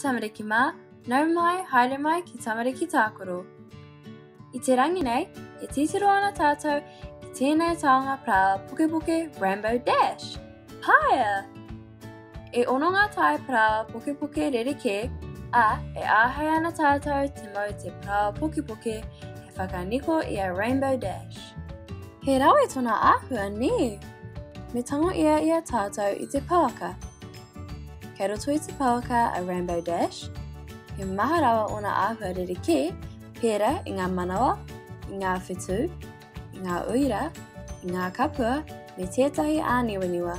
tamariki mā, nau mai, haere mai ki Tamariki Tākaro. I te rangi nei, e titiro ana tātou ki tēnei taonga parāoa pokepoke Rainbow Dash. Paea! E ono ngā tae parāoa pokepoke rerekē, ā, e āhei ana tātou te mau te parāoa pokepoke hei whakaniko i a Rainbow Dash. He rawe tōna āhua, nē? Me tango ia i a tātou i te pouaka. Kei roto i te pouaka a Rainbow Dash, he maha rawa ōna āhua rerekē, pērā i ngā manawa, i ngā whetū, i ngā uira, i ngā kapua, me tētahi āniwaniwa.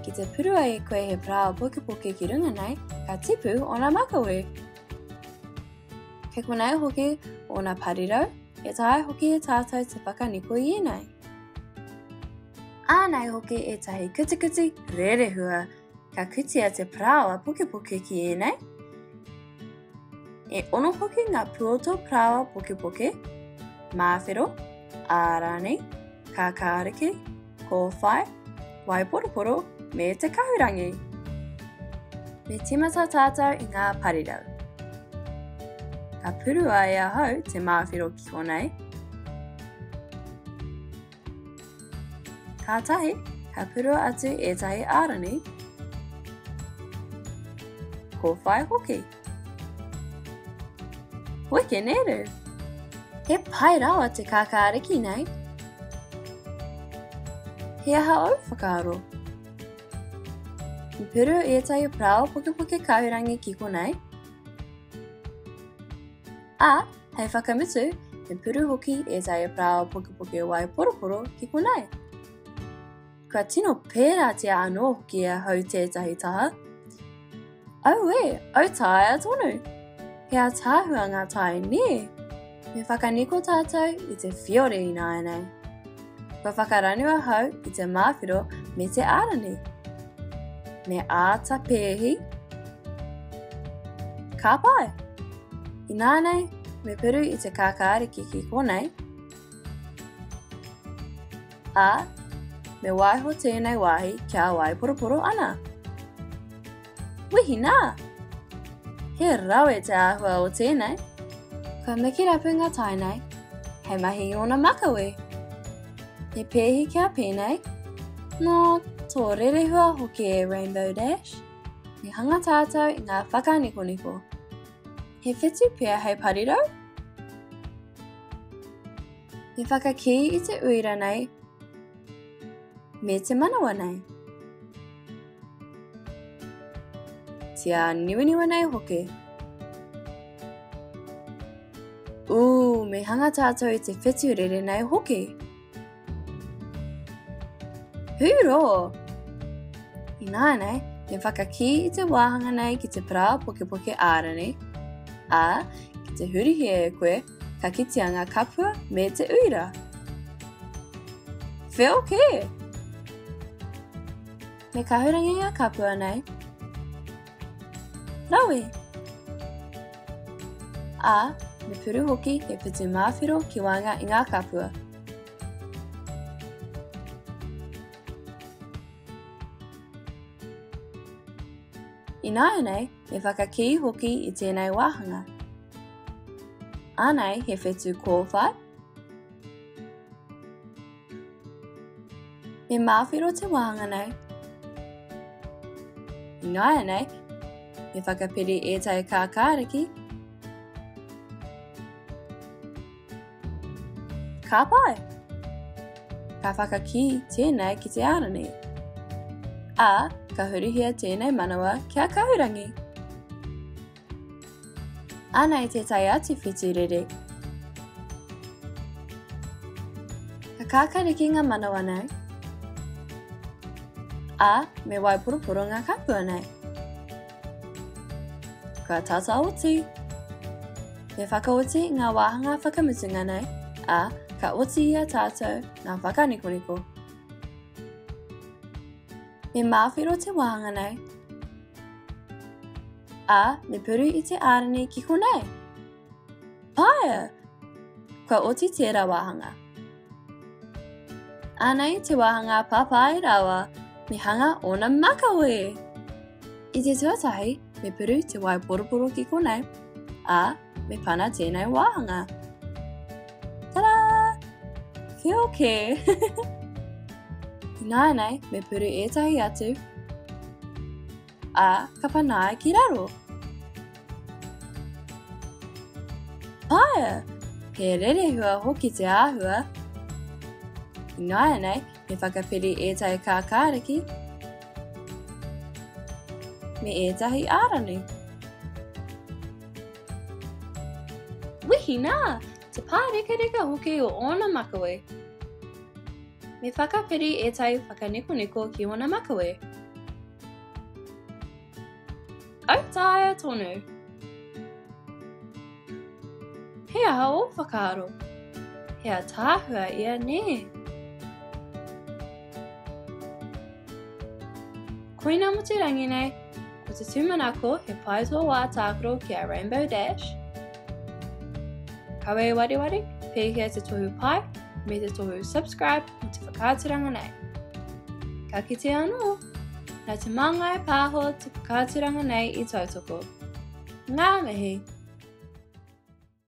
Ki te purua e koe he parāoa pokepoke ki runga nei, ka tipu ōna makawe. Kei konei hoki ōna parirau, e taea hoki e tātou te whakaniko i ēnei. Ānei hoki ētahi kutikuti rerehua. Ka kutia te parāoa pokepoke ki ēnei. E ono hoki ngā puoto parāoa pokepoke, māwhero, ārani, kākāriki, kōwhai, waiporoporo me te kahurangi. Me tīmata tātou i ngā parirau. Ka purua e ahau te māwhero ki konei. Kātahi, ka purua atu ētahi ārani, kōwhai hoki. Weke neru! He pai rawa te kākāriki nei. He aha ōu whakaaro? I puru ētahi parāoa pokepoke kahurangi ki konei. Ā, hei whakamutu, he puru hoki ētahi parāoa pokepoke wai poroporo ki konei. Kua tino pērātia anō hoki e ahau tētahi taha. Auē, autaia tonu! He ātaahua ngā tae, nē? Me whakaniko tātou i te whiore ināianei. Kua whakaranu ahau i te māwhero me te ārani. Me āta pēhi. Ka pai! Ināianei, me puru i te kākāriki ki konei, ā, me waiho tēnei wāhi kia waiporoporo ana. Wehi nā! He rawe te āhua o tēnei. Kua miki rapu ngā tae nei, hei mahi i ōna makawe. Me pēhi kia pēnei? Nō, tō rerehua hoki e Rainbow Dash. Me hanga tātou i ngā whakanikoniko. He whetū pea hei parirau? Me whakakī i te uira nei me te manawa nei. Tia niwaniwa nei hoki. Ū, me hanga tātou i te whetu rere nei hoki. Hūrō! Ināianei, me whakakī i te wāhanga nei ki te parāoa pokepoke ārani, ā, ki te hurihia e koe, ka kitea ngā kapua me te uira. Wheo kē! Me kahurangi ngā kapua nei. Rawe! Ā, me puru hoki he whetū māwhero ki waenga i ngā kapua. Ināianei, me whakakī hoki i tēnei wāhanga. Ānei he whetū kōwhai, Me māwhero te wāhanga nei. Ināianei, me whakapiri ētahi kākāriki. Ka pai! Ka whakakī tēnei ki te ārani. Ā, ka hurihia tēnei manawa kia kahurangi. Anei tētahi atu whetū rere. Ka kākariki ngā manawa nei. Ā, me waiporoporo ngā kapua nei. Kua tata oti. Me whakaoti ngā wāhanga whakamutunga nei, ā, ka oti i a tātou ngā whakanikoniko. Me māwhero te wāhanga nei. Ā, me puru i te ārani ki konei. Paea! Kua oti tērā wāhanga. Anei te wāhanga papai rawa, me hanga ōna makawe! I te tuatahi, me puru te wai poroporo ki konei, ā, me pana tēnei wāhanga. Tada! Whio kē! Ināianei, me puru ētahi atu, ā, ka panaia ki raro. Paia! He rerehua hoki te āhua. Ināianei, me whakapiri ētahi kākāriki me ētahi ārani. Wehi nā! Te pārekareka hoki o ōna makawe. Me whakapiri ētahi whakanikoniko ki ōna makawe. Autaia tonu! He aha ō whakaaro? He ataahua ia, nē? Koina mo te rangi nei, ko te tūmanako he pai tō wā tākaro ki a Rainbow Dash. Kawe wareware, pēhea te tohu pai me te tohu subscribe mo te whakaaturanga nei. Ka kite anō! Nā Te Māngai Pāho te whakaaturanga nei i tautoko. Ngā mihi!